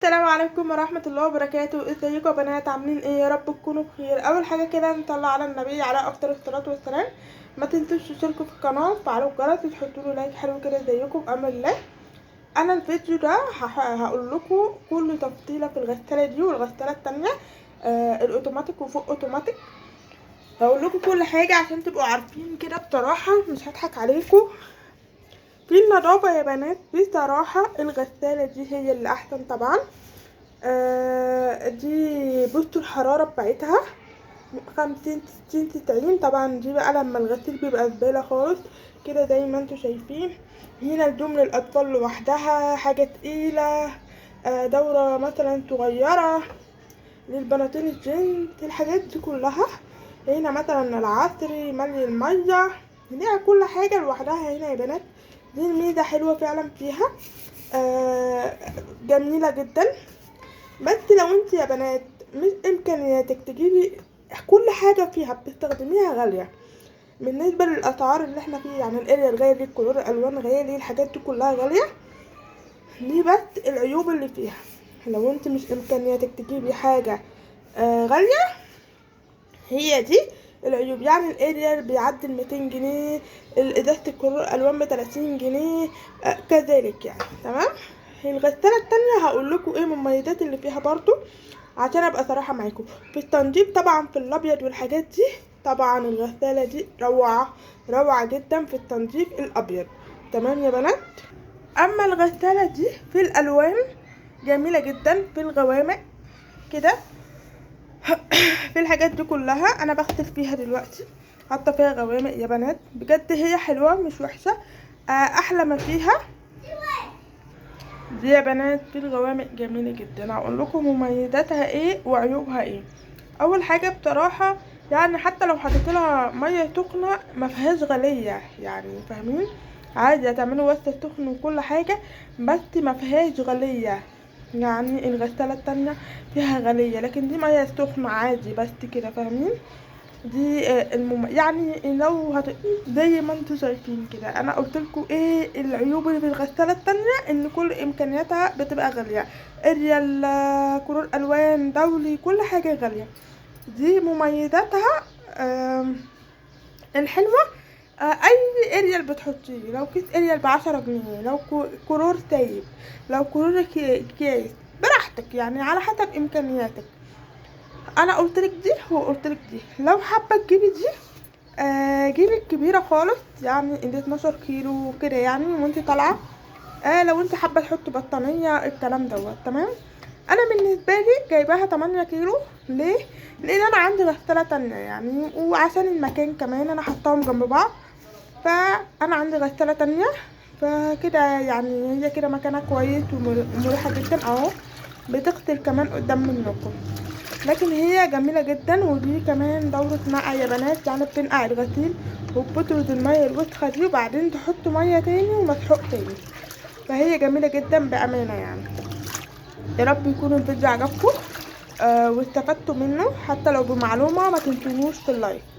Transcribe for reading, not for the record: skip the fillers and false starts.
السلام عليكم ورحمة الله وبركاته. ازيكم يا بنات؟ عاملين ايه؟ يا رب تكونوا بخير. اول حاجة كده نطلع على النبي على افضل الصلاة والسلام. ما تنسوش تشتركوا في القناة وتفعلوا الجرس وتحطوا له like حلو كده زيكم بامر الله. انا الفيديو ده هقول لكم كل تفصيلة في الغسالة دي والغسالة التانية، الاوتوماتيك وفوق اوتوماتيك. هقول لكم كل حاجة عشان تبقوا عارفين كده بصراحة، مش هضحك عليكم. في النظافة يا بنات بصراحة الغسالة دي هي اللي احسن طبعا. دي بصوا الحرارة بتاعتها 50 60 90. طبعا دي بقى لما الغسيل بيبقى زبالة خالص كده زي ما انتوا شايفين. هنا الدوم للأطفال لوحدها، حاجة تقيلة، دورة مثلا صغيرة للبناطيل الجينز، الحاجات دي كلها. هنا مثلا العصري ملي المية، هنا كل حاجة لوحدها هنا يا بنات. دي الميزة حلوة فعلا فيها، جميلة جدا. بس لو انت يا بنات مش امكانياتك تجيبي كل حاجة فيها بتستخدميها غالية بالنسبة للاسعار اللي احنا فيها، يعني الاريال غالي، الكلور الالوان غالي، الحاجات دي كلها غالية. دي بس العيوب اللي فيها. لو انت مش امكانياتك تجيبي حاجة غالية، هي دي العيوب. يعني الاريال بيعدي 200 جنيه، ازازة الكلور الالوان ب30 جنيه، كذلك يعني. تمام. الغسالة التانية هقول لكم ايه المميزات اللي فيها برضو عشان ابقى صراحة معاكم. في التنظيف طبعا في الابيض والحاجات دي، طبعا الغسالة دي روعة روعة جدا في التنظيف الابيض. تمام يا بنات. اما الغسالة دي في الالوان جميلة جدا، في الغوامق كده، في الحاجات دي كلها. انا بغسل فيها دلوقتي، حاطه فيها غوامق يا بنات، بجد هي حلوة مش وحشة. احلى ما فيها دي يا بنات في الغوامق جميلة جدا. هقول لكم مميزاتها ايه وعيوبها ايه. اول حاجة بصراحة يعني حتى لو حطيت لها مية سخنة ما فيهاش غليه، يعني فاهمين، عادي هتعملوا بس سخن وكل حاجة، بس ما فيهاش غليه. يعني الغسالة التانية فيها غليه، لكن دي مية سخنة عادي بس كده، فاهمين. دي يعني لو زي ما انتوا شايفين كده. انا قلت لكم ايه العيوب اللي في الغسالة التانية، ان كل امكانياتها بتبقى غالية، اريال، كرور الوان، دولي، كل حاجة غالية. دي مميزاتها الحلوة. اي اريال بتحطيه، لو كيس اريال ب10 جنيه، لو كرور سايب، لو كرور كيس، براحتك يعني على حسب امكانياتك. انا قلتلك دي وقلتلك دي. لو حابة تجيبي دي، جيبي الكبيرة خالص، يعني اللي 12 كيلو كده يعني وانت طالعه. لو انت حابة تحطي بطانيه الكلام دوت. تمام. انا بالنسبة لي جايباها 8 كيلو. ليه؟ لان انا عندي غسالة تانية يعني، وعشان المكان كمان انا حطاهم جنب بعض، فانا عندي غسالة تانية، فكده يعني هي كده مكانها كويس ومريحه جدا اهو، بتغسل كمان قدام منكم. لكن هي جميلة جدا. ودي كمان دورة نقع يا بنات، يعني بتنقع الغسيل وبتطرد المية الوسخة دي، وبعدين تحط مية تاني ومسحوق تاني. فهي جميلة جدا بأمانة يعني. يا رب يكون الفيديو عجبكم، واستفدتوا منه حتى لو بمعلومة. ما تنسونوش في ال like.